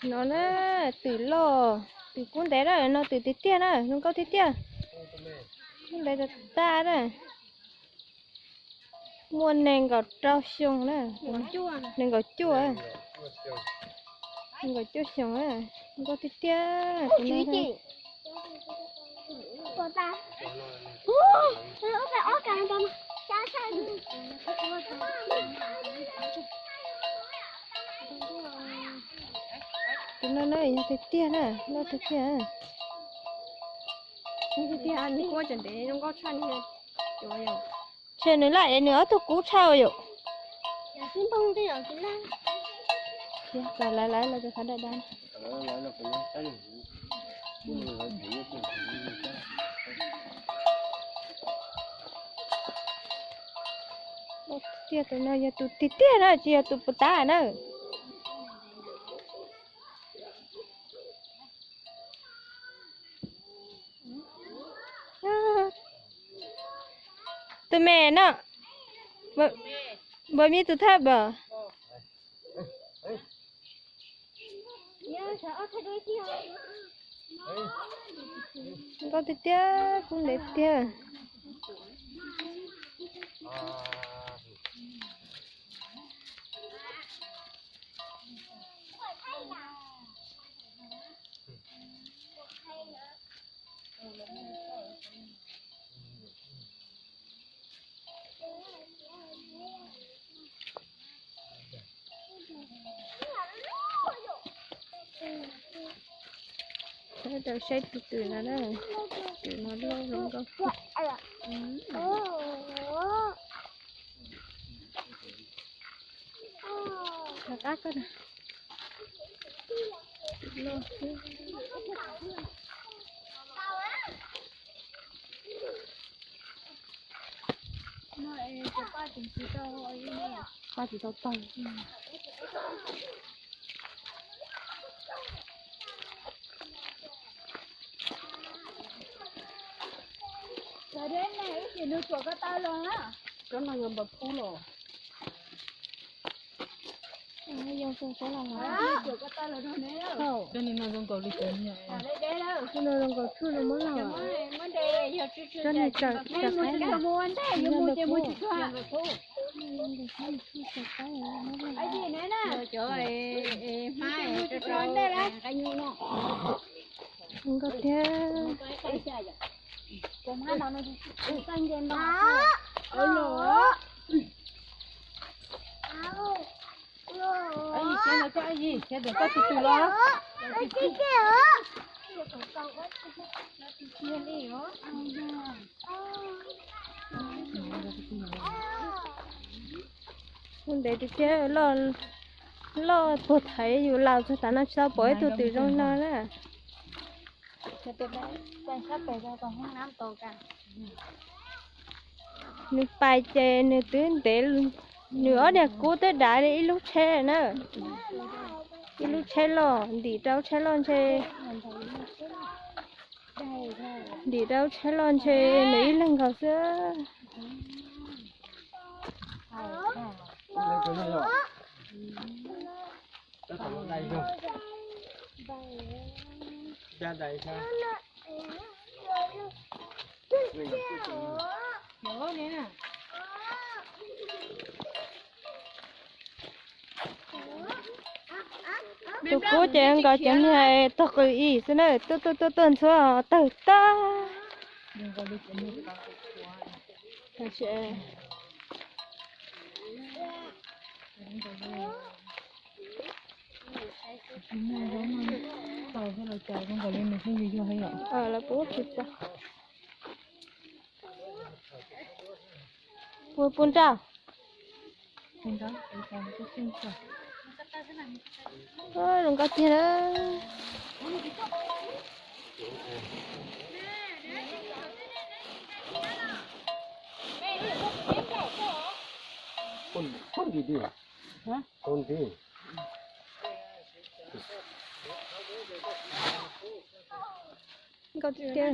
No na, twm loj, twm kub ntev na, no twm tiag tiag na, zoo nkauj tiag tiag. Kub ntev tas tas na. Muaj nees nkaum rau xyoo na, nees nkaum cuaj, nees nkaum cuaj xyoo na, zoo nkauj tiag tiag. Tus no na yog tiag tiag na, loj tiag tiag. Ntshe nws laj es nws ob tug kub tshaj yom. Lawv lawv los rau qhov daj daj. Tiag, tus no yog tus tiag tiag na, tsis yog tus puas tab na. Tus me no, npawg me tus thawj npawg. Nkauj tiag tiag, kub ntev tiag. Rau saib tus twm no na, twm no loj zoo nkauj. Rov qab koj na. Paj tsis tau tag. Cov no yog npawg pub los. Cov no zoo nkaus li cov, cov no zoo nkaus tsuj no muab los. Cov no tsam tsam qaib. Zoo nkauj tiag. Kub ntev tiag tiag, loj puag thaiv yus laus txog tav no tsis tau pom ib tug twm zoo no na. Nws pais ces nws twb ntev, nws ob niag kub twb dav li ib lub tsheb na. Ib lub tsheb loj, ntim rau tsheb loj ntshe, ntim rau tsheb loj ntshe nws ib leeg nkaus xwb. Tus kub ces nkaus cov niag tog qws im xwb na, tuaj tuaj tuaj tuaj ntxhuab tawg tag. Lawv puas tsis tau. Puas puas nrauj. Zoo nkauj tiag na. Nkauj tiag tiag.